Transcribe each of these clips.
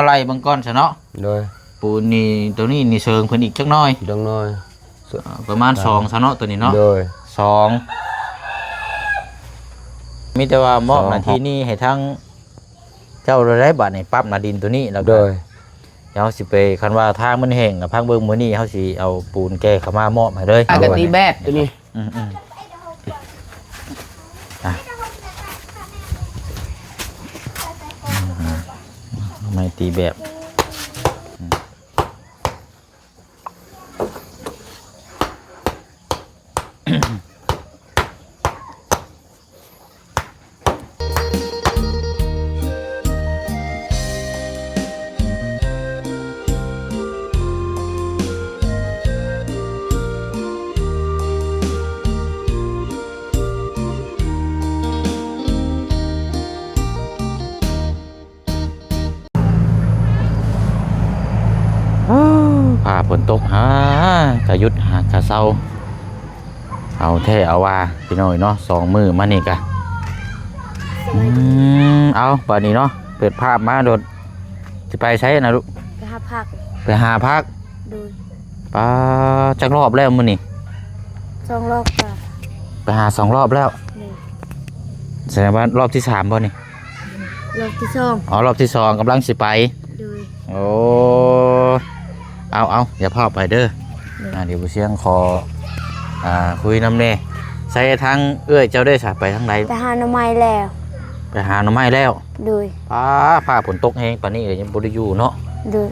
ໄລ່ເບິ່ງກ່ອນຊະເນາະ. ໂດຍ. ປູນນີ້ ໂຕນີ້ນີ້ເສີງເພິ່ນອີກຈັກໜ້ອຍ ຈັກໜ້ອຍ ເອີ ປະມານສອງຊະເນາະ ໂຕນີ້ເນາະ. ໂດຍ. ສອງ ມີແຕ່ວ່າມອບໜ້າທີ່ນີ້ໃຫ້ທາງເຈົ້າໄດ້ ບາດນີ້ປັບໜ້າດິນໂຕນີ້ແລ້ວ. ໂດຍ. ເຮົາຊິໄປ ຄັນວ່າທາງມັນແຫ້ງ ພັງເບິ່ງ ມື້ນີ້ເຮົາຊິເອົາປູນແກ່ເຂົ້າມາມອບໃຫ້ເລີຍ. ປະກະຕິແບບໂຕນີ້ ອືມໆ ອ່ະ ໄມ້ຕີແບບ. ຟ້າຝົນຕົກ ຫາກະຢຸດຫາກະເຊົາ ເອົາແທ້ເອົາວ່າ ພີ່ນ້ອງເອີຍເນາະ. ສອງມື້ມານີ້ກະ ອືມ ເອົາ ບາດນີ້ເນາະ ເປີດພາບມາໂດດ ຊິໄປໃສນະລູກ? ໄປຫາຜັກ. ໄປຫາຜັກ? ໂດຍ. ປາ ຈັກຮອບແລ້ວມື້ນີ້? ສອງຮອບກະ ໄປຫາສອງຮອບແລ້ວ. ໂດຍ. ສະແດງວ່າຮອບທີສາມບໍ່ນີ້? ຮອບທີສອງ. ອໍ ຮອບທີສອງ ກຳລັງຊິໄປ. ໂດຍ. ໂອ້ ເອົາໆ ຢ່າພາວໄປເດີ. ໂດຍ. ອ່າ ດຽວບໍ່ສຽງຂໍ ອ່າ ຄຸຍນຳແດ່. ໃສທາງເອື້ອຍເຈົ້າເດ້ສະ ໄປທາງໃດ? ໄປຫາໜໍ່ໄມ້ແລ້ວ. ໄປຫາໜໍ່ໄມ້ແລ້ວ? ໂດຍ. ປາ ຟ້າຝົນຕົກແຮງປານນີ້ເລີຍ ຍັງບໍ່ໄດ້ຢູ່ເນາະ? ໂດຍ.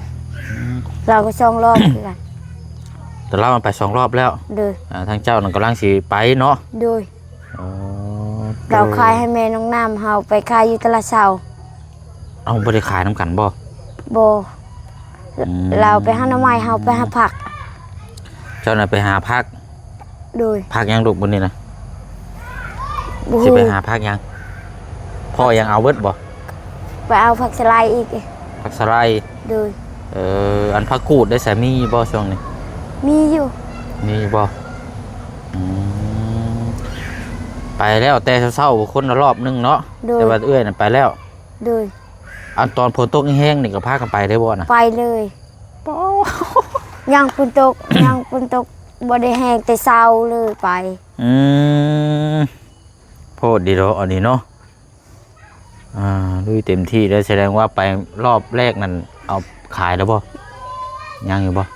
ອືມ ລາວກະສອງຮອບຄືກັນ. ແຕ່ລາວໄປສອງຮອບແລ້ວ? ໂດຍ. ອ່າ ທາງເຈົ້ານັ້ນກຳລັງຊິໄປເນາະ? ໂດຍ. ອໍ ລາວຂາຍໃຫ້ແມ່ນ້ອງນ້ຳ ເຮົາໄປຂາຍຢູ່ຕະຫຼາດເຊົ້າ. ເອົາ ບໍ່ໄດ້ຂາຍນຳກັນບໍ່? ບໍ່. ອືມ ລາວໄປຫາໜໍ່ໄມ້ ເຮົາໄປຫາຜັກ. ເຈົ້ານະໄປຫາຜັກ? ໂດຍ. ຜັກຫຍັງລູກມື້ນີ້ນະ? ບໍ່ຮູ້. ຊິໄປຫາຜັກຫຍັງ? ພໍ້ຫຍັງເອົາເບິດບໍ່? ໄປເອົາຜັກສະໄລອີກ. ຜັກສະໄລ? ໂດຍ. ເອີ ອັນຜັກກູດໄດ້ສະ ມີຢູ່ບໍ່ຊ່ວງນີ້? ມີຢູ່. ມີຢູ່ບໍ່? ອືມ ໄປແລ້ວແຕ່ເຊົ້າໆ ຄົນລະຮອບໜຶ່ງເນາະ? ໂດຍ. ແຕ່ວ່າເອື້ອຍນັ້ນໄປແລ້ວ? ໂດຍ. ອັນຕອນຝົນຕົກແຮງໆ ນີ້ກະພາກັນໄປເລີຍບໍ່ນະ? ໄປເລີຍ. ປາ ຍາມຝົນຕົກ ຍາມຝົນຕົກບໍ່ໄດ້ແຮງແຕ່ເຊົ້າເລີຍໄປ. ອືມ ໂພດດີເນາະ ອັນນີ້ເນາະ. ອ່າ ລຸຍເຕັມທີ່ເລີຍ. ສະແດງວ່າໄປຮອບແລກນັ້ນ ເອົາຂາຍແລ້ວບໍ່? ຍັງຢູ່ບໍ່?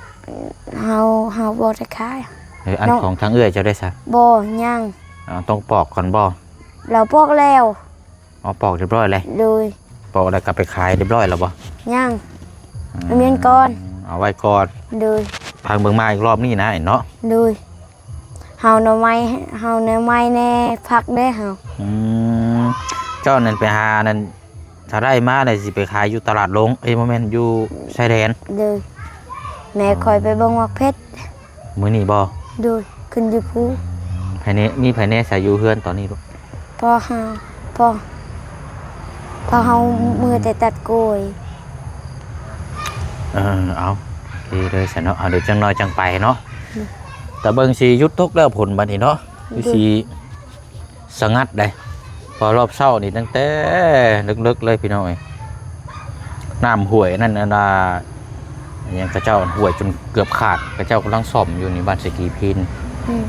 ເຮົາ ເຮົາບໍ່ໄດ້ຂາຍ. ເອີ ອັນ ນ້ອງ ຂອງທາງເອື້ອຍເຈົ້າໄດ້ຊະ? ບໍ່ ຍັງ. ເອົາ ຕ້ອງປອກກ່ອນບໍ່? ລາວປອກແລ້ວ. ອໍ ປອກຮຽບຮ້ອຍແລ້ວ? ໂດຍ. ປອກແລ້ວກະໄປຂາຍຮຽບຮ້ອຍແລ້ວບໍ່? ຍັງ. ອືມ ແມ່ນກ່ອນ ເອົາໄວ້ກ່ອນ. ໂດຍ. ພັງເບິ່ງມາອີກຮອບນີ້ນະເນາະ? ໂດຍ. ເຮົາໜໍ່ໄມ້ ເຮົາໜໍ່ໄມ້ແດ່ ຜັກແດ່ເຮົາ. ອືມ ເຈົ້ານັ້ນໄປຫານັ້ນ ຖ້າໄດ້ມາແລ້ວຊິໄປຂາຍຢູ່ຕະຫຼາດໂລງ ເອີຍ ບໍ່ແມ່ນ ຢູ່ຊາຍແດນ. ໂດຍ. ແມ່ຂ້ອຍໄປເບິ່ງໝາກເພັດ. ມື້ນີ້ບໍ່? ໂດຍ. ຂຶ້ນຢູ່ພູ. ໃຜແນ່ ມີໃຜແນ່ສາຢູ່ເຮືອນຕອນນີ້ລູກ? ພໍ່ເຮົາ ພໍ່ ພໍ່ເຮົາເມືອແຕ່ຕັດກ້ວຍ. ເອີ ເອົາ ໂອເຄເລີຍຊັ້ນເນາະ. ເອົາ ດຽວຈັກໜ້ອຍຈັ່ງໄປເນາະ. ໂດຍ. ຕາເບິ່ງຊິຢຸດຕົກແລ້ວຝົນບາດນີ້ເນາະ. ໂດຍ. ຄືຊິ ສະຫງັດໃດ໋ ເພາະຮອບເຊົ້ານີ້ຕັ້ງແຕ່ເລິກໆເລີຍພີ່ນ້ອງເອີຍ ນ້ຳຫ້ວຍນັ້ນ ອັນວ່າຫຍັງ ເຂົາເຈົ້າຫ້ວຍຈົນເກືອບຂາດ ເຂົາເຈົ້າກຳລັງສ້ອມຢູ່ນີ້ບ້ານສະກີພີນ. ອືມ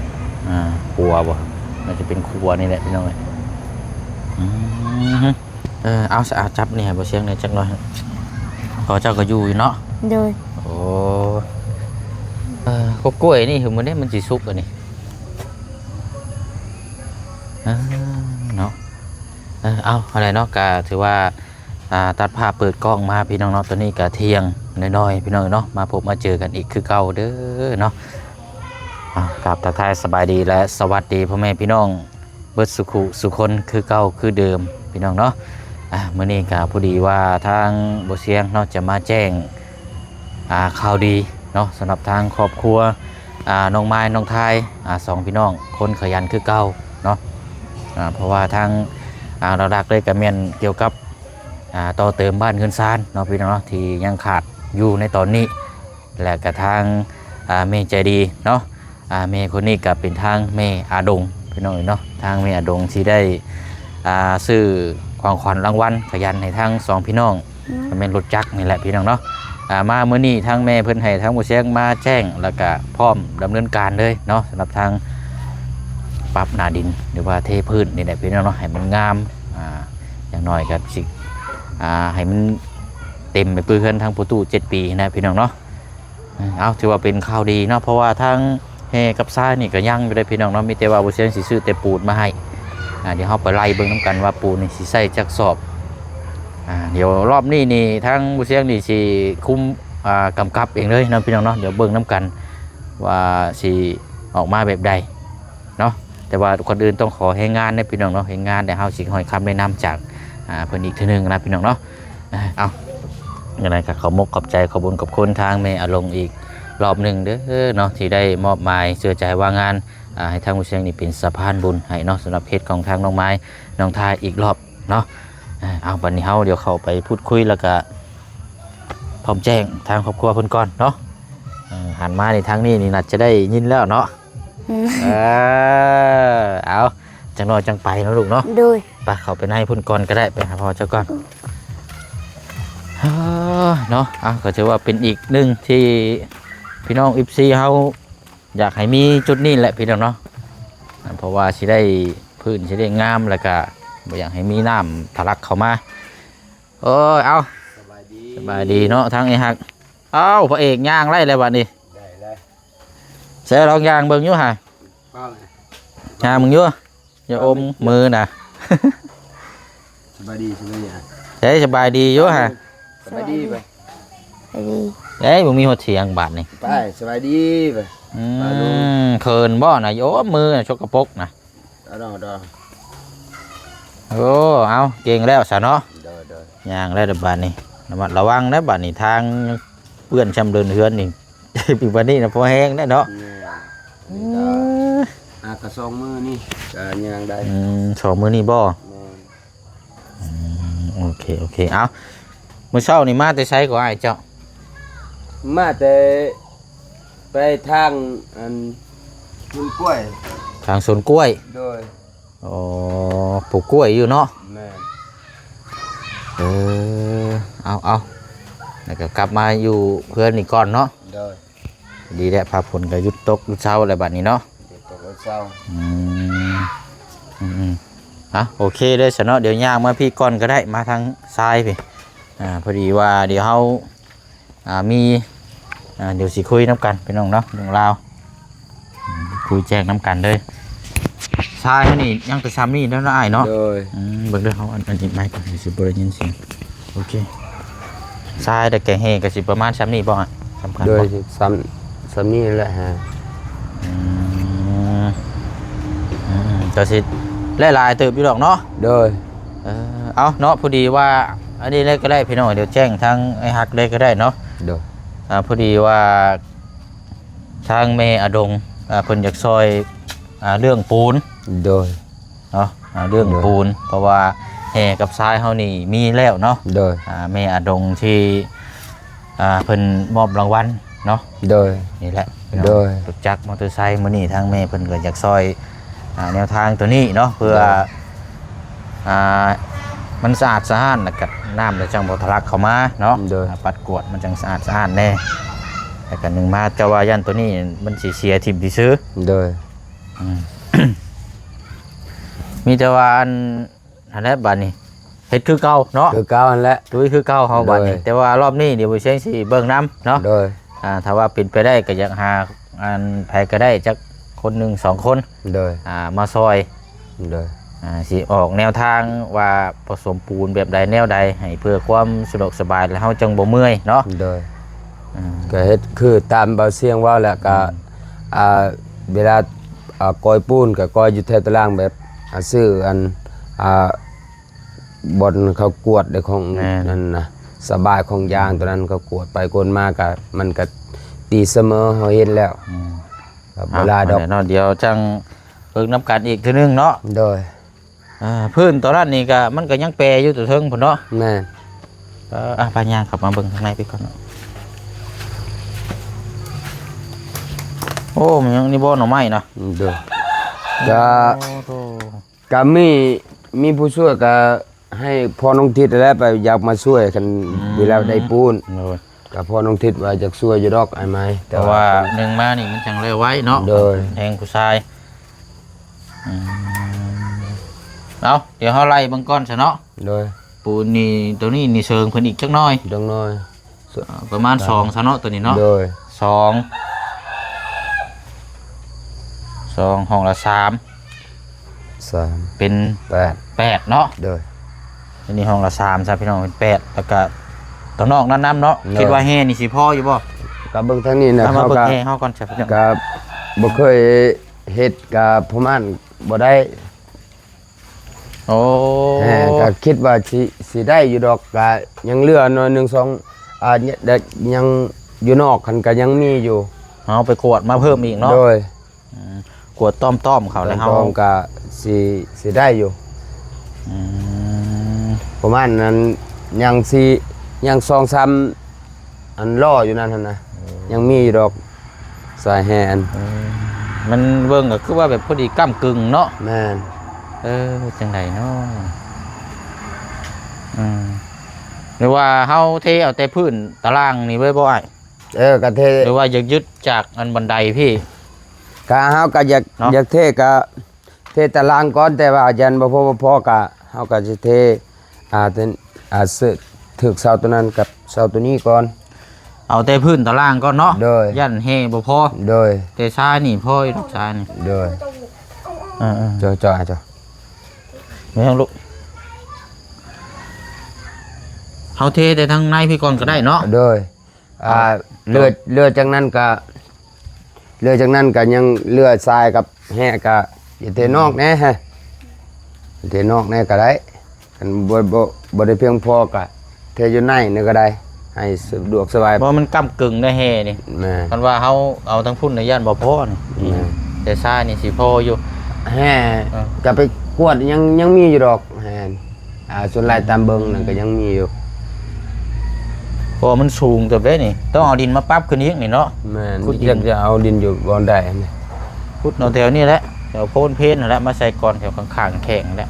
ອ່າ ຂົວບໍ່ ໜ້າຈະເປັນຂົວນີ້ແຫຼະພີ່ນ້ອງເອີຍ. ອືມ ເອີ ເອົາສະ ເອົາຈັບນີ້ໃຫ້ບໍ່ສຽງແດ່ຈັກໜ້ອຍ ເຂົາເຈົ້າກະຢູ່ຢູ່ເນາະ. ໂດຍ. ໂອ້ ເອີ ກົກກ້ວຍນີ້ຄືມື້ນີ້ມັນຊິສຸກອັນນີ້. ອ່າ ເນາະ ເອີ ເອົາ ຫັ້ນແຫຼະເນາະ ກະຖືວ່າ ອ່າ ຕັດພາບເປີດກ້ອງມາພີ່ນ້ອງເນາະ ຕອນນີ້ກະທ່ຽງນ້ອຍໆ ພີ່ນ້ອງເນາະ ມາພົບມາເຈີກັນອີກຄືເກົ່າເດີເນາະ. ອ່າ ກາບທັກທາຍສະບາຍດີ ແລະ ສະຫວັດດີພໍ່ແມ່ພີ່ນ້ອງເບິດສູ່ຄູ່ສູ່ຄົນຄືເກົ່າຄືເດີມພີ່ນ້ອງເນາະ. ອ່າ ມື້ນີ້ກະພໍດີວ່າທາງບໍ່ສຽງເນາະ ຈະມາແຈ້ງ ອ່າ ຂ່າວດີເນາະ ສຳລັບທາງຄອບຄົວ ອ່າ ນ້ອງມາຍ ນ້ອງທາຍ ອ່າ ສອງພີ່ນ້ອງຄົນຂະຫຍັນຄືເກົ່າເນາະ. ອ່າ ເພາະວ່າທາງ ອ່າ ຫຼັກໆເລີຍກະແມ່ນກ່ຽວກັບ ອ່າ ຕໍ່ເຕີມບ້ານເຮືອນຊານເນາະ ພີ່ນ້ອງເນາະ ທີ່ຍັງຂາດຢູ່ໃນຕອນນີ້ ແລະກະທາງ ອ່າ ແມ່ໃຈດີເນາະ. ອ່າ ແມ່ຄົນນີ້ກະເປັນທາງແມ່ອາດົງ ພີ່ນ້ອງເອີຍເນາະ ທາງແມ່ອາດົງທີ່ໄດ້ ອ່າ ຊື້ຂອງຂວັນລາງວັນຂະຫຍັນໃຫ້ທັງສອງພີ່ນ້ອງ ກໍແມ່ນລົດຈັກນີ້ແຫຼະພີ່ນ້ອງເນາະ. ອ່າ ມາມື້ນີ້ທາງແມ່ເພິ່ນໃຫ້ທາງບໍ່ແຊງມາແຈ້ງ ແລ້ວກະພ້ອມດຳເນີນການເລີຍເນາະ ສຳລັບທາງປັບໜ້າດິນ ຫຼືວ່າເທພື້ນນີ້ແຫຼະພີ່ນ້ອງເນາະ ໃຫ້ມັນງາມ. ອ່າ ຢ່າງໜ້ອຍກໍຊິ ອ່າ ໃຫ້ມັນເຕັມໄປຄືເຮືອນທາງພໍ່ຕູ້ເຈັດປີນະພີ່ນ້ອງເນາະ. ເອີ ເອົາ ຖືວ່າເປັນຂ່າວດີເນາະ ເພາະວ່າທາງແຮ່ກັບຊາຍນີ້ກໍຍັງຢູ່ເດ້ພີ່ນ້ອງເນາະ ມີແຕ່ວ່າບໍ່ຊຽງຊິຊື້ແຕ່ປູນມາໃຫ້. ອ່າ ດຽວເຮົາໄປໄລ່ເບິ່ງນຳກັນວ່າປູນນີ້ຊິໃສ່ຈັກສອບ. ອ່າ ດຽວລອບນີ້ນີ້ທາງບໍ່ຊຽງນີ້ຊິຄຸມ ອ່າ ກຳກັບເອງເລີຍເນາະພີ່ນ້ອງເນາະ. ດຽວເບິ່ງນຳກັນວ່າຊິອອກມາແບບໃດເນາະ ແຕ່ວ່າກ່ອນອື່ນຕ້ອງຂໍແຮງງານເດ້ພີ່ນ້ອງເນາະ ແຮງງານ ແລ້ວເຮົາຊິຂໍຄຳແນະນຳຈາກ ອ່າ ເພິ່ນອີກເທື່ອໜຶ່ງນະພີ່ນ້ອງເນາະ. ເອີ ເອົາ ຈັ່ງໃດກໍຂອບມຸກຂອບໃຈ ຂອບບຸນຂອບຄຸນທາງແມ່ອາລົງອີກລອບໜຶ່ງເດີເນາະ ທີ່ໄດ້ມອບໝາຍເຊື່ອໃຈວ່າງານ ອ່າ ໃຫ້ທາງຜູ້ຊຽງນີ້ເປັນສະພານບຸນໃຫ້ເນາະ ສຳລັບເຂດຂອງທາງນ້ອງມາຍ ນ້ອງທາອີກລອບເນາະ. ເອີ ເອົາ ບັດນີ້ເຮົາດຽວເຂົ້າໄປພູດຄຸຍ ແລ້ວກະພ້ອມແຈ້ງທາງຄອບຄົວເພິ່ນກ່ອນເນາະ. ເອີ ຫັນມານີ້ ທາງນີ້ນີ້ໜ້າຈະໄດ້ຍິນແລ້ວເນາະ. ອືມ ເອີ ເອົາ ຈັກໜ້ອຍຈັ່ງໄປເນາະລູກເນາະ. ໂດຍ ໄປເຂົ້າໄປໃນພຸ້ນກ່ອນກໍໄດ້ ໄປຫາພໍ່ເຈົ້າກ່ອນ. ເອີ ເນາະ ເອົາ ກໍຖືວ່າເປັນອີກໜຶ່ງທີ່ພີ່ນ້ອງເອັຟຊີເຮົາຢາກໃຫ້ມີຈຸດນີ້ແຫຼະພີ່ນ້ອງເນາະ ເພາະວ່າຊິໄດ້ ພື້ນຊິໄດ້ງາມ ແລ້ວກະບໍ່ຢາກໃຫ້ມີນ້ຳທະລັກເຂົ້າມາ. ໂອ້ຍ ເອົາ ສະບາຍດີ ສະບາຍດີເນາະ ທາງອ້າຍຮັກ. ເອົາ ພະເອກຍ່າງໄດ້ແລ້ວບັດນີ້ ໄດ້ແລ້ວ. ໃສ່ລອງຍ່າງເບິ່ງຢູ່ຫາ ຍ່າງເບິ່ງຢູ່ ຢ່າອົມມືນະ. ສະບາຍດີ ສະບາຍດີ ໃສ ສະບາຍດີຢູ່ຫາ ສະບາຍດີໄປ. ສະບາຍດີ ເອີຍ ບໍ່ມີຮອດສຽງບາດນີ້ ໄປ ສະບາຍດີໄປ. ອືມ ເຂີນບໍ່ນະ ໂອ້ ມືນະ ສົກກະປົກນະ. ໂອ້ ເອົາ ເກັ່ງແລ້ວຊະເນາະ. ໂດຍ ໂດຍ ຍ່າງແລ້ວບາດນີ້ ລະມັດລະວັງເດີບາດນີ້ ທາງເປື້ອນຊ່ຳເດີນເຮືອນນີ້ ປີບາດນີ້ນະ ພໍແຮງແລ້ວເນາະ. ແມ່ນ ອືມ ອ່າ ກະສອງມື້ນີ້ກະຍ່າງໄດ້. ອືມ ສອງມື້ນີ້ບໍ່? ແມ່ນ. ອືມ ໂອເຄ ໂອເຄ ເອົາ ມື້ເຊົ້ານີ້ມາແຕ່ໃສກໍອ້າຍເຈົ້າ? ມາແຕ່ໄປທາງອັນສວນກ້ວຍ ທາງສວນກ້ວຍ. ໂດຍ. ອໍ ປູກກ້ວຍຢູ່ເນາະ. ແມ່ນ. ເອີ ເອົາ ເອົາ ແລ້ວກໍກັບມາຢູ່ເຮືອນນີ້ກ່ອນເນາະ. ໂດຍ. ດີແລ້ວ ຟ້າຝົນກໍຢຸດຕົກຢຸດເຊົາແລ້ວບັດນີ້ເນາະ. ຢຸດຕົກຢຸດເຊົາ. ອືມ ອືມໆ ອ່ະ ໂອເຄເດີຊະເນາະ. ດຽວຍ່າງມາພີ້ກ່ອນກໍໄດ້ ມາທາງຊາຍພີ້. ອ່າ ພໍດີວ່າດຽວເຮົາ ອ່າ ມີ ອ່າ ດຽວຊິຄຸຍນຳກັນພີ່ນ້ອງເນາະ ເລື່ອງລາວ ອືມ ຄຸຍແຈ້ງນຳກັນເລີຍ. ຊາຍເຮົານີ້ຍັງແຕ່ຊ່ຳນີ້ເນາະອ້າຍເນາະ. ໂດຍ. ອືມ ເບິ່ງເດີ ເຮົາອັນ ອັນນີ້ໄມກ່ອນ ຊິບໍ່ໄດ້ຍິນສຽງ. ໂອເຄ ຊາຍແຕ່ແກແຮ່ກໍຊິປະມານຊ່ຳນີ້ບໍ່? ສຳຄັນ ໂດຍ ບໍ່? ຊ່ຳ ຊ່ຳນີ້ແຫຼະຮະ. ອືມ ອືມ ກໍຊິຫຼາຍໆເຕີບຢູ່ດອກເນາະ. ໂດຍ. ເອີ ເອົາເນາະ ພໍດີວ່າອັນນີ້ເລີຍກໍໄດ້ພີ່ນ້ອງ ດຽວແຈ້ງທາງອ້າຍຮັກເລີຍກໍໄດ້ເນາະ. ໂດຍ. ອ່າ ພໍດີວ່າທາງແມ່ອາດົງ ອ່າ ເພິ່ນຢາກຊ່ອຍ ອ່າ ເລື່ອງປູນ. ໂດຍ. ເນາະ ອ່າ ເລື່ອງ ໂດຍ ປູນ ເພາະວ່າແຮ່ກັບຊາຍເຮົານີ້ມີແລ້ວເນາະ. ໂດຍ. ອ່າ ແມ່ອາດົງທີ່ ອ່າ ເພິ່ນມອບລາງວັນເນາະ. ໂດຍ. ນີ້ແຫຼະ ໂດຍ ລົດຈັກມໍເຕີໄຊ. ມື້ນີ້ທາງແມ່ເພິ່ນກໍຢາກຊ່ອຍ ອ່າ ແນວທາງໂຕນີ້ເນາະ ເພື່ອ ໂດຍ ອ່າ ມັນສະອາດສະອ້ານ ແລ້ວກໍນ້ຳແລ້ວຈັ່ງບໍ່ທະລັກເຂົ້າມາເນາະ. ໂດຍ. ອ່າ ປັດກວາດມັນຈັ່ງສະອາດສະອ້ານແດ່ ແລ້ວກໍໜຶ່ງມາ ເຈົ້າວ່າຢ້ານໂຕນີ້ມັນຊິເສຍຖິ້ມຊື່ໆ. ໂດຍ. ອືມ ມີແຕ່ວ່າອັນ ຫັ້ນແຫຼະ ບາດນີ້ເຮັດຄືເກົ່າເນາະ. ຄືເກົ່າຫັ້ນແຫຼະ ລຸຍຄືເກົ່າເຮົາ ໂດຍ ບາດນີ້. ແຕ່ວ່າລອບນີ້ດຽວບໍ່ຊຽງຊິເບິ່ງນຳເນາະ. ໂດຍ. ອ່າ ຖ້າວ່າເປັນໄປໄດ້ກໍຢາກຫາອັນໃຜກໍໄດ້ຈັກຄົນໜຶ່ງສອງຄົນ. ໂດຍ. ອ່າ ມາຊ່ອຍ. ໂດຍ. ອ່າ ຊິອອກແນວທາງວ່າປະສົມປູນແບບໃດແນວໃດ ໃຫ້ເພື່ອຄວາມສະດວກສະບາຍ ແລະ ເຮົາຈັ່ງບໍ່ເມື່ອຍເນາະ. ໂດຍ. ອືມ ກໍເຮັດຄືຕາມບ່າວຊຽງເວົ້າແຫຼະ ກໍ ອືມ ອ່າ ເວລາ ອ່າ ກ້ອຍປູນກໍກ້ອຍຢູ່ແຖວຕາລ່າງ ແບບ ອ່າ ຊື້ອັນ ອ່າ ບ່ອນເຂົາກວດເດ້ ຂອງ ແມ່ນ ນັ້ນນະ ສະບາຍ ຂອງຢາງໂຕນັ້ນ ເຂົາກວດໄປກວດມາ ກໍ ມັນກໍຕີສະເໝີ ເຮົາເຫັນແລ້ວ. ອືມ ກໍບໍ່ຫຼາຍດອກ. ເອົາ ແນ່ນອນ ດຽວຈັ່ງເບິ່ງນຳກັນອີກເທື່ອໜຶ່ງເນາະ. ໂດຍ. ອ່າ ພື້ນຕອນນັ້ນນີ້ກໍ ມັນກໍຍັງແປຢູ່ຕົວເທິງພຸ້ນເນາະ. ແມ່ນ. ເອີ ອ່ະ ພາຍ່າງເຂົ້າມາເບິ່ງທາງໃນພີ້ກ່ອນເນາະ. ໂອ້ ມັນຍັງນີ້ບໍ່ ໜໍ່ໄມ້ນະ? ໂດຍ. ກໍ ໂອ້ໂຫ ກໍມີ ມີຜູ້ຊ່ວຍກໍ ໃຫ້ພໍ່ນ້ອງທິດແຫຼະ ໄປຢາກມາຊ່ວຍຄັນ ອືມ ເວລາໄດ້ປູນ ໂດຍ ກໍພໍ່ນ້ອງທິດວ່າຢາກຊ່ວຍຢູ່ດອກອ້າຍໄມ້ ແຕ່ ເພາະວ່າ ວ່າໜຶ່ງມານີ້ມັນຈັ່ງແລ້ວໄວເນາະ ໂດຍ ແຮງຜູ້ຊາຍ ອືມ ເອົາ ດຽວເຮົາໄລ່ເບິ່ງກ່ອນຊະເນາະ ໂດຍ ປູນນີ້ ໂຕນີ້ນີ້ເສີງເພິ່ນອີກຈັກໜ້ອຍ ຈັກໜ້ອຍ ອ່າ ປະມານສອງຊະເນາະ ໂຕນີ້ເນາະ ໂດຍ ສອງ ສອງ ຫ້ອງລະສາມ ສາມ ເປັນ ແປດ ແປດເນາະ ໂດຍ ອັນນີ້ຫ້ອງລະສາມຊະພີ່ນ້ອງ ເປັນແປດ ແລ້ວກະຕົວນອກນັ້ນນຳເນາະ ໂດຍ ຄິດວ່າແຮ່ນີ້ຊິພໍຢູ່ບໍ່? ກໍເບິ່ງທາງນີ້ນະ ເຮົາກໍ ເຮົາກໍ ເຮົາກໍບໍ່ເຄີຍເຮັດ ກໍປະມານບໍ່ໄດ້ ໂອ້ ແຮ ກໍຄິດວ່າຊິ ຊິໄດ້ຢູ່ດອກ ກໍຍັງເຫຼືອໜ້ອຍໜຶ່ງສອງ ອ່າ ຍັງຢູ່ນອກຫັ້ນກໍຍັງມີຢູ່ ເຮົາໄປກວດມາເພີ່ມອີກເນາະ ໂດຍ ອືມ ກວດຕ້ອມໆເຂົາແລ້ວເຮົາ ຕ້ອມໆກໍຊິ ຊິໄດ້ຢູ່ ອືມ ປະມານນັ້ນ ຍັງຊິ ຍັງສອງສາມ ອັນລໍ້ຢູ່ນັ້ນຫັ້ນນະ ເອີ ຍັງມີຢູ່ດອກ ສາຍແຮ່ອັນ ເອີ ມັນເບິ່ງກໍຄືວ່າແບບພໍດີກ້ຳກຶ່ງເນາະ ແມ່ນ ເອີ ຈັ່ງໃດເນາະ ອືມ ຫຼືວ່າເຮົາເທເອົາແຕ່ພື້ນຕະລ່າງນີ້ເລີຍບໍ່ອ້າຍ? ເອີ ກໍເທ ຫຼືວ່າຢາກຍຶດຈາກອັນບັນໄດພີ້? ກະເຮົາກໍຢາກ ເນາະ ຢາກເທກະເທຕະລ່າງກ່ອນ ແຕ່ວ່າຢ້ານບໍ່ພໍ ບໍ່ພໍກະເຮົາກໍຊິເທ ອ່າ ເປັນ ອ່າ ເສ ຖືກເສົາໂຕນັ້ນກັບເສົາໂຕນີ້ກ່ອນ ເອົາແຕ່ພື້ນຕະລ່າງກ່ອນເນາະ ໂດຍ ຢ້ານແຮ່ບໍ່ພໍ ໂດຍ ແຕ່ຊາຍນີ້ພໍຢູ່ດອກ ຊາຍນີ້ ໂດຍ ເອີໆ ເຈົ້າ ເຈົ້າ ເຈົ້າ ແມ່ນລູກ ເຮົາເທແຕ່ທາງໃນພີ້ກ່ອນກໍໄດ້ເນາະ ໂດຍ ອ່າ ເຫຼືອ ເຫຼືອຈາກນັ້ນກະ ເຫຼືອຈາກນັ້ນກະຍັງເຫຼືອຊາຍກັບແຮ່ກະ ຢ່າເທນອກແດ່ ເທນອກແດ່ກະໄດ້ ຄັນບໍ່ ບໍ່ ບໍ່ໄດ້ພຽງພໍກະເທຢູ່ໃນນີ້ກະໄດ້ ໃຫ້ສະດວກສະບາຍ ເພາະມັນກ້ຳກຶ່ງໄດ໋ແຮ່ນີ້ ແມ່ນ ຄັນວ່າເຮົາເອົາທາງພຸ້ນນະ ຢ້ານບໍ່ພໍນີ້ ແມ່ນ ແຕ່ຊາຍນີ້ຊິພໍຢູ່ ແຮ່ ເອີ ກະໄປກວດ ຍັງ ຍັງມີຢູ່ດອກ ແຮ່ ອ່າ ສ່ວນຫຼາຍຕາມເບິ່ງນັ້ນກໍຍັງມີຢູ່ ເພາະວ່າມັນສູງເຕີບເດ້ນີ້ ຕ້ອງເອົາດິນມາປັບຂຶ້ນອີກນີ້ເນາະ ແມ່ນ ຂຸດດິນ ຢາກຈະເອົາດິນຢູ່ບ່ອນໃດຫັ້ນ ຂຸດເອົາແຖວນີ້ແຫຼະ ແຖວໂພນເພນຫັ້ນແຫຼະ ມາໃສ່ກ່ອນ ແຖວຂ້າງໆແຂ້ງຫັ້ນແຫຼະ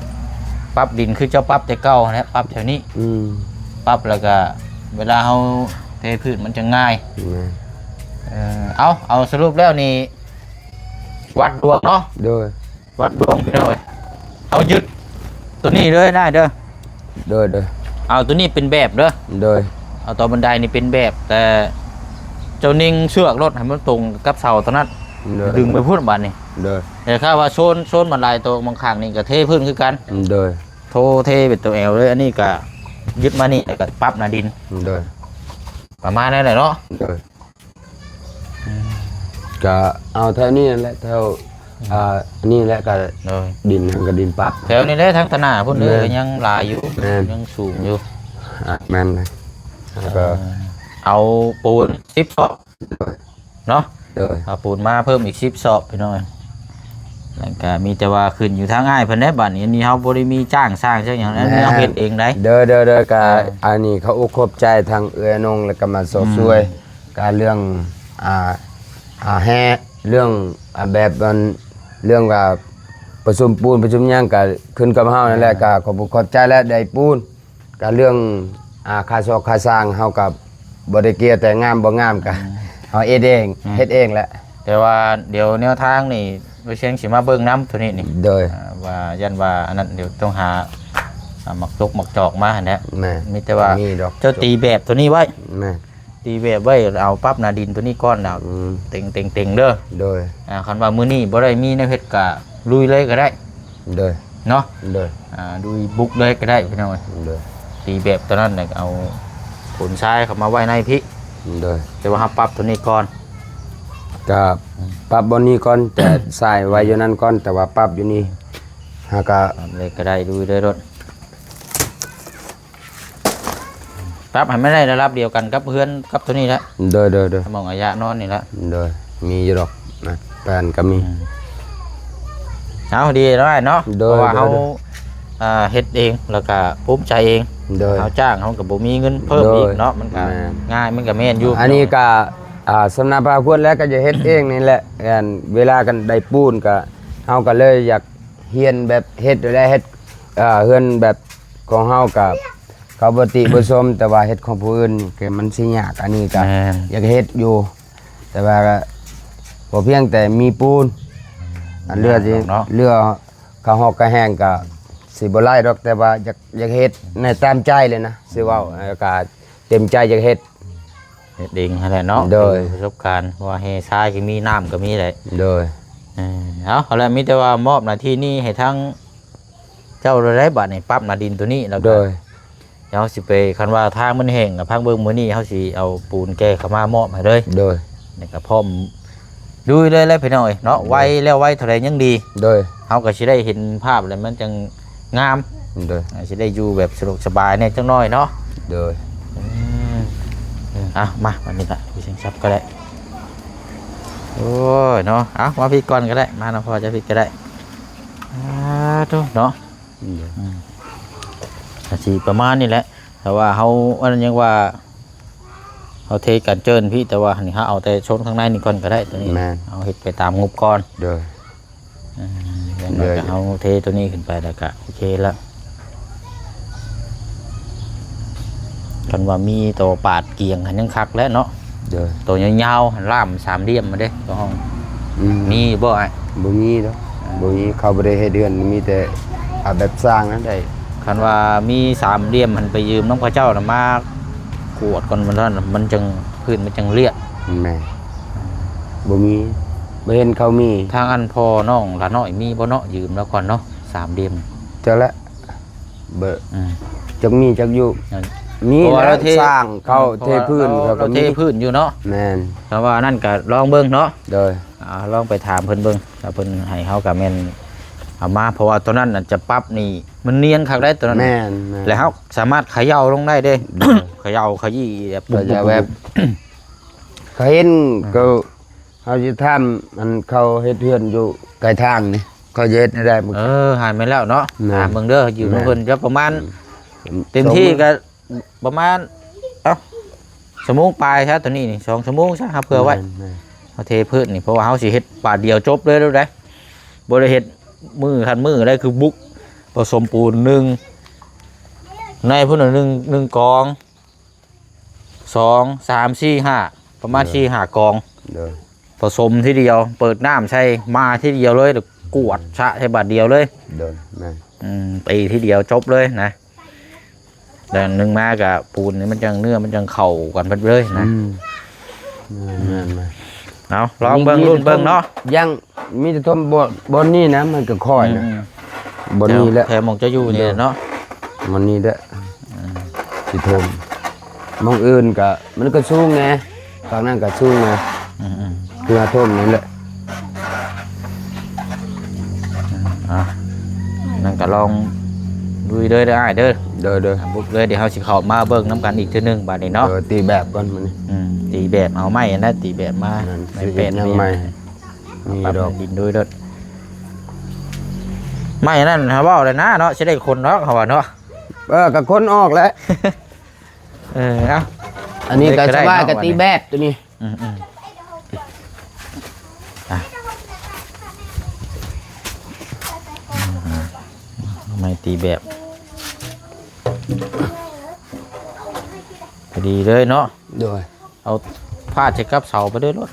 ປັບດິນຄືເຈົ້າປັບແຕ່ເກົ່າຫັ້ນແຫຼະ ປັບແຖວນີ້ ອືມ ປັບແລ້ວກໍເວລາເຮົາເທພື້ນມັນຈະງ່າຍ ແມ່ນ ເອີ ເອົາ ເອົາ ສະຫຼຸບແລ້ວນີ້ ວັດດວງເນາະ ໂດຍ ວັດດວງພີ່ນ້ອງເອີຍ ເຮົາຍຶດໂຕນີ້ເດີນາຍເດີ ໂດຍ ໂດຍ ເອົາໂຕນີ້ເປັນແບບເດີ ໂດຍ ເອົາຕອນບັນໄດນີ້ເປັນແບບ ແຕ່ເຈົ້າຍິງເຊືອກໂລດໃຫ້ມັນຕົງກັບເສົາໂຕນັ້ນ ໂດຍ ດຶງໄປພຸ້ນບາດນີ້ ໂດຍ ແຕ່ຖ້າວ່າໂຊນ ໂຊນບັນໄດໂຕມັງຂ້າງນີ້ກໍເທພື້ນຄືກັນ ໂດຍ ໂທເທເປັນໂຕແອວເລີຍ ອັນນີ້ກໍຍຶດມານີ້ ແລ້ວກໍປັບໜ້າດິນ ໂດຍ ປະມານນັ້ນແຫຼະເນາະ ໂດຍ ກະເອົາແຖວນີ້ແຫຼະ ແຖວ ອືມ ອ່າ ອັນນີ້ແຫຼະ ກະ ໂດຍ ດິນຫັ້ນກະດິນປັບ ແຖວນີ້ແຫຼະ ທາງຕາໜ້າພຸ້ນເດີ ແມ່ນ ກໍຍັງຫຼາຍຢູ່ ແມ່ນ ຍັງສູງຢູ່ ອ່າ ແມ່ນເລີຍ ແລ້ວກໍ ເອີ ເອົາປູນສິບສອບ ໂດຍ ເນາະ ໂດຍ ເອົາປູນມາເພີ່ມອີກສິບສອບພີ່ນ້ອງ ແລ້ວກະມີແຕ່ວ່າຂຶ້ນຢູ່ທາງອ້າຍເພິ່ນແຫຼະ ບາດນີ້ ອັນນີ້ເຮົາບໍ່ໄດ້ມີຈ້າງສ້າງຈັກຫຍັງ ອັນນີ້ເຮົາເຮັດເອງໄດ໋ ໂດຍ ໂດຍ ໂດຍ ກະ ອ່າ ອັນນີ້ເຂົາອົກຂອບໃຈທາງເອື້ອຍນົງ ແລ້ວກໍມາຊອກ ອືມ ຊ່ວຍ ກະເລື່ອງ ອ່າ ອ່າ ແຮ່ ເລື່ອງ ອ່າ ແບບອັນ ເລື່ອງວ່າປະຊຸມປູນປະຊຸມຫຍັງກະຂຶ້ນກັບເຮົານັ້ນແຫຼະ ແມ່ນ ກະຂອບອົກຂອບໃຈແຫຼະ ໄດ້ປູນ ກະເລື່ອງ ອ່າ ຄ່າຊອກຄ່າສ້າງເຮົາກະບໍ່ໄດ້ກ່ຽວ ແຕ່ງາມບໍ່ງາມກະ ອືມ ເຮົາເຮັດເອງ ແມ່ນ ເຮັດເອງແຫຼະ ແຕ່ວ່າດຽວແນວທາງນີ້ ບໍ່ຊຽງຊິມາເບິ່ງນຳໂຕນີ້ນີ້ ໂດຍ ອ່າ ວ່າຢ້ານວ່າອັນນັ້ນ ດຽວຕ້ອງຫາ ອ່າ ໝາກຈົກໝາກຈອກມາຫັ້ນແຫຼະ ແມ່ນ ມີແຕ່ວ່າ ມີດອກ ເຈົ້າຕີແບບໂຕນີ້ໄວ້ ແມ່ນ ຕີແບບໄວ້ ເອົາປັບໜ້າດິນໂຕນີ້ກ່ອນ ອືມ ເຕັງໆໆເດີ ໂດຍ ອ່າ ຄັນວ່າມື້ນີ້ບໍ່ໄດ້ມີແນວເຮັດກະລຸຍເລີຍກໍໄດ້ ໂດຍ ເນາະ ໂດຍ ອ່າ ລຸຍບຸກເລີຍກໍໄດ້ພີ່ນ້ອງເອີຍ ໂດຍ ຕີແບບໂຕນັ້ນ ແລ້ວກໍເອົາໂຂນຊາຍເຂົ້າມາໄວ້ໃນພີ້ ໂດຍ ແຕ່ວ່າເຮົາປັບໂຕນີ້ກ່ອນ ກໍ ອືມ ປັບບ່ອນນີ້ກ່ອນ ແຕ່ຊາຍໄວ້ຢູ່ນັ້ນກ່ອນ ແຕ່ວ່າປັບຢູ່ນີ້ ເຮົາກໍ ປັບເລີຍກໍໄດ້ ລຸຍເລີຍໂລດ ປັບໃຫ້ມັນໄດ້ລະດັບດຽວກັນກັບເຮືອນກັບໂຕນີ້ແຫຼະ ໂດຍໆໆ ໝ່ອງອາຍະນອນນີ້ແຫຼະ ໂດຍ ມີຢູ່ດອກນະ ແປນກໍມີ ອືມ ເອົາ ດີແລ້ວເນາະ ໂດຍ ເພາະວ່າເຮົາ ໂດຍ ເຮັດເອງ ແລ້ວກໍພູມໃຈເອງ ໂດຍ ເຮົາຈ້າງ ເຮົາກໍບໍ່ມີເງິນເພີ່ມອີກເນາະ ໂດຍ ມັນກໍ ແມ່ນ ງ່າຍ ມັນກໍແມ່ນຢູ່ ອັນນີ້ກໍ ອ່າ ສຳນັບພາຄວນແລ້ວກໍຈະເຮັດເອງນີ້ແຫຼະ ອັນເວລາກັນໄດ້ປູນກໍ ເຮົາກໍເລີຍຢາກ ຮຽນແບບເຮັດແລ້ວເຮັດ ເອີ ເຮືອນແບບໂຄ ຂອງເຮົາກໍ ເຂົາບໍ່ຕິບໍ່ຊົມ ແຕ່ວ່າເຮັດຂອງຜູ້ອື່ນກໍມັນຊິຍາກ ອັນນີ້ກໍ ແມ່ນ ຢາກເຮັດຢູ່ ແຕ່ວ່າກໍພໍພຽງແຕ່ມີປູນ ອັນເຫຼືອຊິ ເນາະ ເຫຼືອ ເຂົ້າຮອກກະແຮງກໍຊິບໍ່ຫຼາຍດອກ ແຕ່ວ່າຢາກ ຢາກເຮັດໃນຕາມໃຈເລີຍນະ ຊິເວົ້າ ເອີ ກໍເຕັມໃຈຢາກເຮັດ ເຮັດເອງຫັ້ນແຫຼະເນາະ ໂດຍ ປະສົບການ ເພາະວ່າແຮ່ຊາຍກໍມີ ນ້ຳກໍມີແຫຼະ ໂດຍ ເອີ ເອົາ ເອົາລະ ມີແຕ່ວ່າມອບໜ້າທີ່ນີ້ໃຫ້ທາງເຈົ້າໄດ້ບາດນີ້ ປັບໜ້າດິນໂຕນີ້ ແລ້ວກໍ ໂດຍ ດຽວເຮົາຊິໄປ ຄັນວ່າທາງມັນແຫ້ງກໍພັກເບິ່ງ ມື້ນີ້ເຮົາຊິເອົາປູນແກ່ເຂົ້າມາມອບໃຫ້ເລີຍ ໂດຍ ນີ້ກໍພ້ອມລຸຍເລີຍແຫຼະພີ່ນ້ອງເອີຍເນາະ ໂດຍ ໄວແລ້ວໄວເທົ່າໃດຍັງດີ ໂດຍ ເຮົາກໍຊິໄດ້ເຫັນພາບແລ້ວມັນຈັ່ງງາມ ໂດຍ ອາ ຊິໄດ້ຢູ່ແບບສະດວກສະບາຍແດ່ຈັກໜ້ອຍເນາະ ໂດຍ ອືມ ເອົາ ມາ ອັນນີ້ລະ ຜູ້ຊິງຊັບກໍໄດ້ ໂອ້ຍເນາະ ເອົາ ມາພີ້ກ່ອນກໍໄດ້ ມານຳພໍ່ເຈົ້າພີ້ກໍໄດ້ ອາ ໂທ້ເນາະ ອືມ ອືມ ກະຊິປະມານນີ້ແຫຼະ ແຕ່ວ່າເຮົາ ອັນນັ້ນຍັງວ່າ ເຮົາເທກັນເຈີນພີ້ ແຕ່ວ່ານີ້ເຮົາເອົາແຕ່ໂຊນຂ້າງໃນນີ້ກ່ອນກໍໄດ້ ໂຕນີ້ ແມ່ນ ເຮົາເຮັດໄປຕາມງົບກ່ອນ ໂດຍ ເອີ ຢ່າງໜ້ອຍກໍເຮົາເທໂຕນີ້ຂຶ້ນໄປແລ້ວກໍໂອເຄລະ ຄັນວ່າມີໂຕປາດກຽງຫັ້ນຍັງຄັກແລ້ວເນາະ ໂດຍ ໂຕຍາວໆຫັ້ນ ລ່າມສາມຫຼ່ຽມຫັ້ນເດ້ ເຈົ້າຂອງ ອືມ ມີບໍ່ອ້າຍ? ບໍ່ມີດອກ ອ່າ ບໍ່ມີ ເຂົາບໍ່ໄດ້ເຮັດເຮືອນ ມີແຕ່ເອົາແບບສ້າງນັ້ນໄດ້ ຄັນວ່າມີສາມຫຼ່ຽມຫັ້ນ ໄປຢືມນຳເຂົາເຈົ້ານະ ມາກວດກ່ອນ ມັນນັ້ນ ມັນຈັ່ງ ພື້ນມັນຈັ່ງລຽບ ແມ່ນ ບໍ່ມີ ບໍ່ເຫັນເຂົາມີ ທາງອັນພໍ່ນ້ອງຫຼ້ານ້ອຍມີບໍ່ເນາະ? ຢືມລາວກ່ອນເນາະ ສາມຫຼ່ຽມ ຈັກແຫຼະ ເບີ ອືມ ຈັກມີຈັກຢູ່ ນັ້ນ ມີ ເພາະວ່າລາວເທ ແລ້ວສ້າງເຂົາ ເພາະວ່າ ເທພື້ນ ລາວ ເຂົາກໍ ລາວເທພື້ນຢູ່ເນາະ ແມ່ນ ຖ້າວ່ານັ້ນກໍລອງເບິ່ງເນາະ ໂດຍ ອ່າ ລອງໄປຖາມເພິ່ນເບິ່ງ ຖ້າເພິ່ນໃຫ້ເຮົາກໍແມ່ນເອົາມາ ເພາະວ່າຕົວນັ້ນອາດຈະປັບນີ້ ມັນນຽນຄັກໄດ໋ຕົວນັ້ນ ແມ່ນໆ ແລ້ວເຮົາສາມາດເຂົາເຍົາລົງໄດ້ເດ້ ໂດຍ ເຂົາເຍົາຂະຢີ້ແບບ ເຂົາເຈົ້າແບບ ເຂົາເຫັນ ອືມ ກໍ ເຮົາຊິຖາມອັນເຂົາເຮັດເຮືອນຢູ່ໃກ້ທາງນີ້ ເຂົາຈະເຮັດແນວໃດ? ເອີ ຫາແມ່ນແລ້ວເນາະ ແມ່ນ ຖາມເບິ່ງເດີ ຢູ່ນຳເພິ່ນ ແມ່ນ ຈະປະມານ ອືມ ເຕັມທີ່ກໍປະມານ ເອົ້າ ຊົ່ວໂມງປາຍຊະ ຕົວນີ້ນີ້ ສອງຊົ່ວໂມງຊະ ເຮົາເພື່ອໄວ້ ແມ່ນໆ ເຮົາເທພື້ນນີ້ ເພາະວ່າເຮົາຊິເຮັດບາດດຽວຈົບເລີຍໄດ໋ ບໍ່ໄດ້ເຮັດມື້ຄັນມື້ໄດ໋ ຄືບຸກ ປະສົມປູນໜຶ່ງ ໃນພຸ້ນໜຶ່ງ ໜຶ່ງກອງ ສອງ ສາມ ສີ່ ຫ້າ ປະມານ ໂດຍ ສີ່ຫ້າກອງ ໂດຍ ປະສົມທີດຽວ ເປີດນ້ຳໃສ່ມາທີດຽວເລີຍ ແລ້ວກວດຊະໃສ່ບາດດຽວເລີຍ ໂດຍ ແມ່ນ ອືມ ຕີທີດຽວຈົບເລີຍນະ ແລ້ວໜຶ່ງມາກະປູນນີ້ມັນຈັ່ງ ເນື້ອມັນຈັ່ງເຂົ້າກັນເບິດເລີຍນະ ອືມ ແມ່ນໆໆ ເອົາ ລອງເບິ່ງ ລຸ້ນເບິ່ງເນາະ ຍັງ ມີແຕ່ຖົມບ່ອນ ບ່ອນນີ້ນະ ມັນກໍຄ່ອຍນະ ອືມໆ ບ່ອນນີ້ແຫຼະ ແຖວ ແຖວໝ່ອງເຈົ້າຢູ່ນີ້ແຫຼະເນາະ ບ່ອນນີ້ແຫຼະ ອືມ ຊິຖົມ ໝ່ອງອື່ນກໍ ມັນກໍສູງແດ່ ຝັ່ງນັ້ນກໍສູງແດ່ ອືມໆ ເພື່ອຖົມນັ້ນແຫຼະ ອ່າ ນັ້ນກໍລອງລຸຍເລີຍເດີອ້າຍເດີ ໂດຍໆ ບຸກເລີຍ ດຽວເຮົາຊິເຂົ້າມາເບິ່ງນຳກັນອີກເທື່ອໜຶ່ງບາດນີ້ເນາະ ເອີ ຕີແບບກ່ອນມື້ນີ້ ອືມ ຕີແບບ ເອົາໄມ້ອັນນັ້ນ ຕີແບບມາ ແມ່ນ ໄມ້ແປນ ຊິເຮັດຫຍັງໃໝ່ ມີດອກ ປັບດິນດ້ວຍເດີ ໄມ້ອັນນັ້ນຫາເວົ້າແລ້ວນະເນາະ ຊິໄດ້ຂົນດອກເຮົາວ່າເນາະ ເອີ ກໍຂົນອອກແຫຼະ ເອີ ເອົາ ອັນນີ້ກໍສະບາຍ ກໍຕີແບບຕົວນີ້ ອືມໆ ອ່ະ ອືມ ເອົາໄມ້ຕີແບບ ພໍດີເລີຍເນາະ ໂດຍ ເອົາພາດໃສ່ກັບເສົາໄປເລີຍໂລດ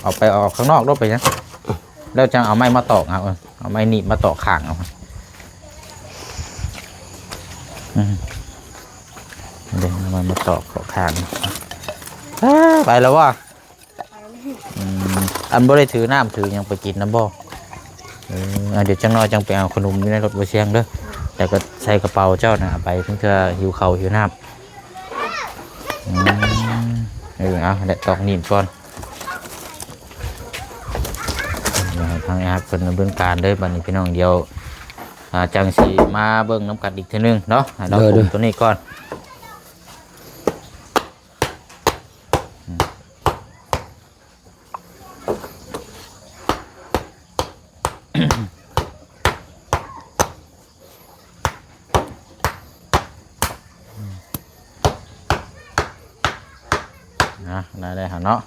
ເອົາໄປ ເອົາອອກຂ້າງນອກໂລດ ເປັນຫຍັງ ແລ້ວຈັ່ງເອົາໄມ້ມາຕອກເອົາ ເອົາໄມ້ໜີບມາຕອກຂ້າງເອົາ ອືມ ເອົາໄມ້ມາຕອກເກາະຂ້າງ ອ້າ ໄປແລ້ວວະ ອືມ ອັນບໍ່ໄດ້ຖືນ້ຳຖືຫຍັງໄປກິນນຳບໍ່? ເອີ ອ່າ ດຽວຈັກໜ້ອຍຈັ່ງໄປເອົາຂະໜົມຢູ່ໃນລົດບໍ່ຊຽງເດີ ແລ້ວກໍໃສ່ກະເປົາເຈົ້ານະ ເອົາໄປເພື່ອຫິວເຂົ້າຫິວນ້ຳ ອືມ ເອີ ເອົາແຫຼະ ຕອກໜີບກ່ອນ ດຽວໃຫ້ທາງອ້າຍຮັກເພິ່ນດຳເນີນການເດີ ບາດນີ້ພີ່ນ້ອງ ດຽວ ອ່າ ຈັ່ງຊິມາເບິ່ງນຳກັນອີກເທື່ອໜຶ່ງເນາະ ໃຫ້ລາວ ໂດຍ ຄຸມ ໂດຍ ຕົວນີ້ກ່ອນ ອືມ ນະ ໄດ້ ໄດ້ຫັ້ນເນາະ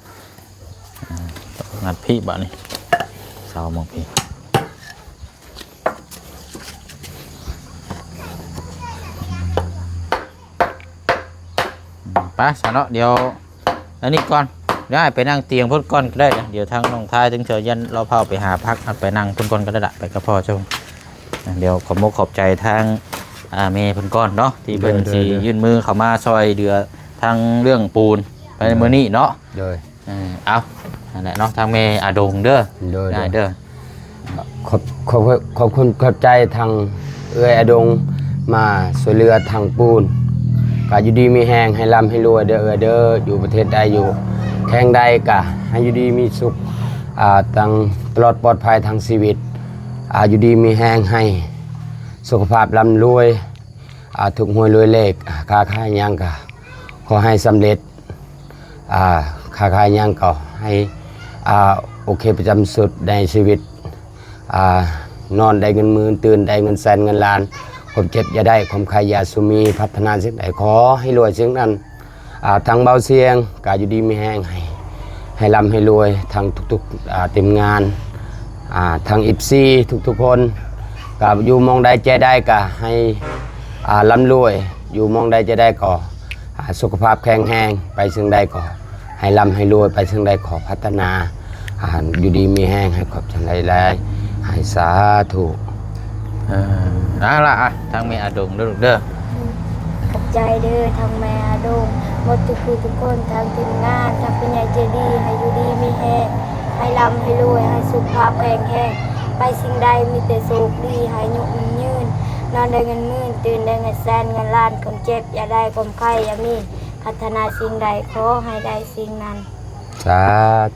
ອືມ ງັດພີ້ບາດນີ້ ເສົາໝ່ອງພີ້. ໄປຊະເນາະ ດຽວອັນນີ້ກ່ອນ ດຽວອ້າຍໄປນັ່ງຕຽງພຸ້ນກ່ອນກໍໄດ້ ດຽວທາງນ້ອງທາຍ ເຖິງເທື່ອຢັນລາວພາໄປຫາພັກ ໄປນັ່ງພຸ້ນກ່ອນກໍໄດ້ລະ ໄປກັບພໍ່ເຈົ້າ. ດຽວຂອບມຸກຂອບໃຈທາງ ອ່າ ແມ່ເພິ່ນກ່ອນເນາະ ທີ່ເພິ່ນ ໂດຍ ໂດຍ ຊິ ໂດຍ ຍື່ນມືເຂົ້າມາຊ່ອຍເຫຼືອທາງເລື່ອງປູນ ໃນ ໂດຍ ມື້ນີ້ເນາະ. ໂດຍ ເອີ ເອົາ ນັ້ນແຫຼະເນາະ ທາງແມ່ອາດົງເດີ ໂດຍ ໂດຍ ເດີ ຂອບ ຂອບ ຂອບຄຸນຂອບໃຈທາງເອື້ອຍອາດົງ ມາຊ່ວຍເຫຼືອທາງປູນ ກະຢູ່ດີມີແຮງ ໃຫ້ລ່ຳໃຫ້ລວຍເດີເອື້ອຍເດີ ຢູ່ປະເທດໃດ ຢູ່ແຂວງໃດ ກະໃຫ້ຢູ່ດີມີສຸກ ອ່າ ຕັ້ງຕະຫຼອດປອດໄພທັງຊີວິດ ອ່າ ຢູ່ດີມີແຮງ ໃຫ້ສຸຂະພາບລ່ຳລວຍ ອ່າ ຖືກຫວຍລວຍເລກ ອ່າ ຄ້າຂາຍຫຍັງກະຂໍໃຫ້ສຳເລັດ ອ່າ ຄ້າຂາຍຫຍັງກໍໃຫ້ ອ່າ ໂອເຄປະຈຳສຸດໃນຊີວິດ ອ່າ ນອນໄດ້ເງິນໝື່ນ ຕື່ນໄດ້ເງິນແສນເງິນລ້ານ ຄວາມເຈັບຢ່າໄດ້ ຄວາມໄຂ້ຢ່າສູ່ມີ ປາດຖະໜາສິ່ງໃດຂໍໃຫ້ລວຍສິ່ງນັ້ນ ອ່າ ທາງເບົາສຽງກໍຢູ່ດີມີແຮງ ໃຫ້ ໃຫ້ລ່ຳໃຫ້ລວຍ ທັງທຸກໆ ອ່າ ທີມງານ ອ່າ ທັງເອັຟຊີທຸກໆຄົນ ກໍຢູ່ໝ່ອງໃດແຈໃດກໍໃຫ້ ອ່າ ລ່ຳລວຍ ຢູ່ໝ່ອງໃດຈະໄດ້ກໍ ອ່າ ສຸຂະພາບແຂງແຮງ ໄປເຊິ່ງໃດກໍໃຫ້ລ່ຳໃຫ້ລວຍ ໄປເຊິ່ງໃດຂໍພັດທະນາ ອ່າ ຢູ່ດີມີແຮງ ໃຫ້ຂອບໃຈຫຼາຍໆ ໃຫ້ສາທຸ. ເອີ ເອົາລະ ອ່ະ ທາງແມ່ອາດົງເດີລູກເດີ. ຂອບໃຈເດີ ທັງແມ່ອາດົງ ໝົດທຸກຜູ້ທຸກຄົນ ທັງທີມງານ ທັງຜູ້ໃຫຍ່ໃຈດີ ໃຫ້ຢູ່ດີມີແຮງ ໃຫ້ລ່ຳໃຫ້ລວຍ ໃຫ້ສຸຂະພາບແຂງແຮງ ໄປສິ່ງໃດມີແຕ່ໂຊກດີ ໃຫ້ອາຍຸມັນຍືນ ນອນໄດ້ເງິນໝື່ນ ຕື່ນໄດ້ເງິນແສນເງິນລ້ານ ຄວາມເຈັບຢ່າໄດ້ ຄວາມໄຂ້ຢ່າມີ ປາດຖະໜາສິ່ງໃດຂໍໃຫ້ໄດ້ສິ່ງນັ້ນ ສາ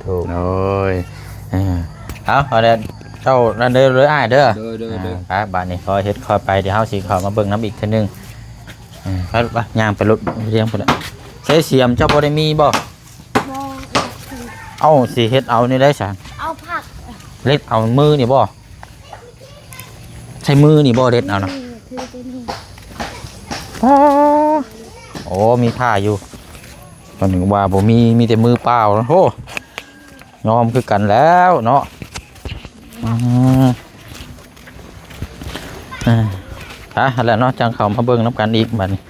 ທຸ. ໂອ້ຍ ເອີ ເອົາ ເອົາແລ້ວ ເຈົ້ານັ້ນເດີເລີຍອ້າຍເດີ. ໂດຍ ໂດຍ ອ່າ ໂດຍ ໄປ ບາດນີ້ຄ່ອຍເຮັດຄ່ອຍໄປ ດຽວເຮົາຊິເຂົ້າມາເບິ່ງນຳອີກເທື່ອໜຶ່ງ. ເອີ ໄປລູກ ໄປ ຍ່າງໄປລົດຮຽງພຸ້ນແຫຼະ. ໃຊ້ສຽມເຈົ້າບໍ່ໄດ້ມີບໍ່? ບໍ່ ເອົາ ຊິເຮັດເອົານີ້ໄດ້ຊັ້ນ ເອົາຜັກ ເລັດເອົາມືນີ້ບໍ່? ໃຊ້ມືນີ້ບໍ່ເລັດເອົານະ? ໂອ້ ມີຜ້າຢູ່ ກໍນຶກວ່າບໍ່ມີ ມີແຕ່ມືເປົ່າ. ໂອ້ ຍອມຄືກັນແລ້ວເນາະ. ອືມ ອ່າ ຫັ້ນແຫຼະເນາະ ຈັ່ງເຂົ້າມາເບິ່ງນຳກັນອີກບາດນີ້.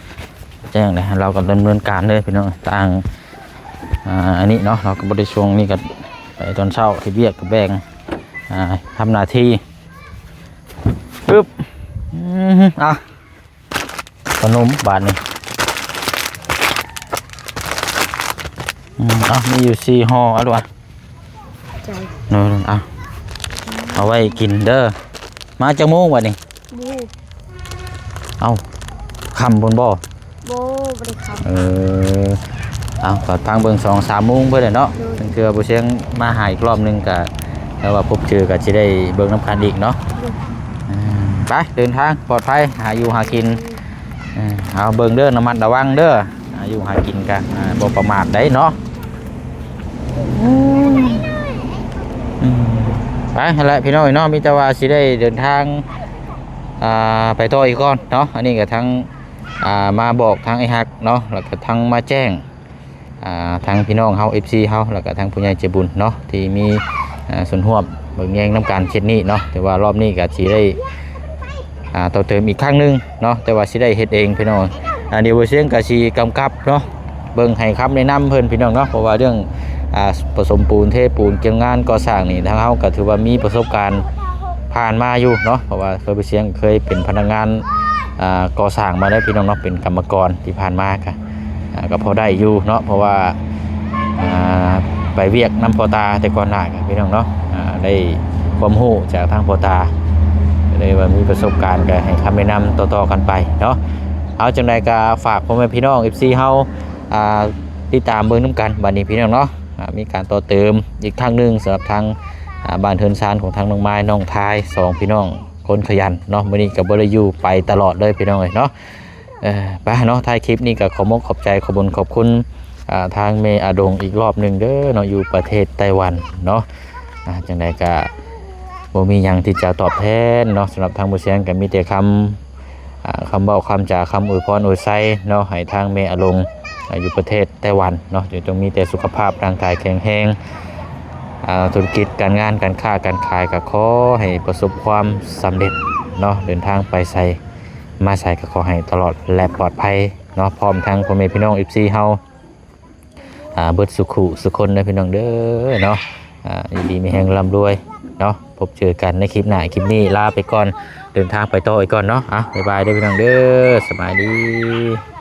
ແຈ້ງແລ້ວ ເຮົາກໍດຳເນີນການເລີຍພີ່ນ້ອງ ຕ່າງ ອ່າ ອັນນີ້ເນາະ ເຮົາກໍບໍ່ໄດ້ ຊ່ວງນີ້ກໍໄປຕອນເຊົ້າ ເຮັດວຽກກໍແບ່ງ ອ່າ ທຳໜ້າທີ່. ປຶບ ອືມ ອ່ະ ຂະໜົມບາດນີ້. ອືມ ເອົາ ມີຢູ່ສີ່ຫໍ່ ເອົາລູກ ອ່ະ ໃຈ ເອົາ ເອົາໄວ້ກິນເດີ. ມາຈັກໂມງບາດນີ້? ບໍ່ຮູ້ ເອົ້າ ຄ່ຳພຸ້ນບໍ່? ບໍ່ ບໍ່ໄດ້ຄ່ຳ. ເອີ ເອົາ ກໍຟັງເບິ່ງສອງສາມໂມງເພິ່ນແຫຼະເນາະ. ໂດຍ ເທື່ອບໍ່ສຽງມາຫາອີກລອບໜຶ່ງ ກໍຖ້າວ່າພົບເຈີ ກໍຊິໄດ້ເບິ່ງນຳກັນອີກເນາະ. ໂດຍ ອືມ ໄປ ເດີນທາງປອດໄພ ຫາຢູ່ຫາກິນ. ເອີ ເອົາເບິ່ງເດີ ລະມັດລະວັງເດີ ຫາຢູ່ຫາກິນກະ ອ່າ ບໍ່ປະໝາດໃດເນາະ. ອືມ ອືມ ໄປຫັ້ນແຫຼະພີ່ນ້ອງເນາະ ມີແຕ່ວ່າຊິໄດ້ເດີນທາງ ອ່າ ໄປຕໍ່ອີກກ່ອນເນາະ. ອັນນີ້ກໍທັງ ອ່າ ມາບອກທາງອ້າຍຮັກເນາະ ແລ້ວກໍທັງມາແຈ້ງ ອ່າ ທາງພີ່ນ້ອງເຮົາ ເອັຟຊີ ເຮົາ ແລ້ວກໍທາງຜູ້ໃຫຍ່ໃຈບຸນເນາະ ທີ່ມີ ອ່າ ສ່ວນຮ່ວມເບິ່ງແຍງນຳກັນເຊັ່ນນີ້ເນາະ. ແຕ່ວ່າລອບນີ້ກໍຊິໄດ້ ອ່າ ຕໍ່ເຕີມອີກຄັ້ງໜຶ່ງເນາະ ແຕ່ວ່າຊິໄດ້ເຮັດເອງພີ່ນ້ອງ. ອ່າ ດຽວບໍ່ສຽງກໍຊິກຳກັບເນາະ ເບິ່ງໃຫ້ຄຳແນະນຳເພິ່ນພີ່ນ້ອງເນາະ ເພາະວ່າເລື່ອງ ອ່າ ປະສົມປູນ ເທປູນ ກຽມງານກໍ່ສ້າງນີ້ ທາງເຮົາກໍຖືວ່າມີປະສົບການຜ່ານມາຢູ່ເນາະ ເພາະວ່າເຄີຍ ບໍ່ສຽງເຄີຍເປັນພະນັກງານ ອ່າ ກໍ່ສ້າງມາແລ້ວພີ່ນ້ອງເນາະ ເປັນກຳມະກອນ ທີ່ຜ່ານມາກະ ອ່າ ກໍພໍໄດ້ຢູ່ເນາະ ເພາະວ່າ ອ່າ ໄປວຽກນຳພໍ່ຕາແຕ່ກ່ອນໜ້າກະ ພີ່ນ້ອງເນາະ ອ່າ ໄດ້ຄວາມຮູ້ຈາກທາງພໍ່ຕາ ກໍເລີຍວ່າມີປະສົບການ ກໍໃຫ້ຄຳແນະນຳຕໍ່ໆກັນໄປເນາະ. ເອົາ ຈັ່ງໃດກໍຝາກພໍ່ແມ່ພີ່ນ້ອງ ເອັຟຊີ ເຮົາ ອ່າ ຕິດຕາມເບິ່ງນຳກັນບາດນີ້ພີ່ນ້ອງເນາະ. ອ່າ ມີການຕໍ່ເຕີມອີກຄັ້ງໜຶ່ງສຳລັບທາງ ອ່າ ບ້ານເຮືອນຊານຂອງທາງນ້ອງມາຍ ນ້ອງທາຍ ສອງພີ່ນ້ອງຄົນຂະຫຍັນເນາະ. ມື້ນີ້ກໍບໍ່ໄດ້ຢູ່ ໄປຕະຫຼອດເລີຍພີ່ນ້ອງເອີຍເນາະ. ເອີ ໄປເນາະ ທ້າຍຄລິບນີ້ກໍຂອບມຸກຂອບໃຈ ຂອບບຸນຂອບຄຸນ ອ່າ ທາງແມ່ອາດົງອີກລອບໜຶ່ງເດີເນາະ ຢູ່ປະເທດໄຕ້ຫວັນເນາະ. ອ່າ ຈັ່ງໃດກໍບໍ່ມີຫຍັງທີ່ຈະຕອບແທນເນາະ ສຳລັບທາງບໍ່ສຽງກໍມີແຕ່ຄຳ ອ່າ ຄຳເວົ້າຄຳຈາ ຄຳອວຍພອນອວຍໄຊເນາະ ໃຫ້ທາງແມ່ອາດົງ ອ່າ ຢູ່ປະເທດໄຕ້ຫວັນເນາະ ຈົ່ງມີແຕ່ສຸຂະພາບຮ່າງກາຍແຂງແຮງ ອ່າ ທຸລະກິດການງານ ການຄ້າການຂາຍ ກໍຂໍໃຫ້ປະສົບຄວາມສຳເລັດເນາະ ເດີນທາງໄປໃສມາໃສ ກໍຂໍໃຫ້ຕະຫຼອດ ແລະ ປອດໄພ ເນາະ ພ້ອມທັງພໍ່ແມ່ພີ່ນ້ອງ ເອັຟຊີ ເຮົາ ອ່າ ເບິດສູ່ຄູ່ສູ່ຄົນເດີພີ່ນ້ອງເດີເນາະ. ອ່າ ຢູ່ດີມີແຮງ ຮ່ຳລວຍເນາະ. ພົບເຈີກັນໃນຄລິບໜ້າ. ຄລິບນີ້ລາໄປກ່ອນ ເດີນທາງໄປຕໍ່ອີກກ່ອນເນາະ. ອ່ະ ບາຍບາຍເດີພີ່ນ້ອງເດີ ສະບາຍດີ.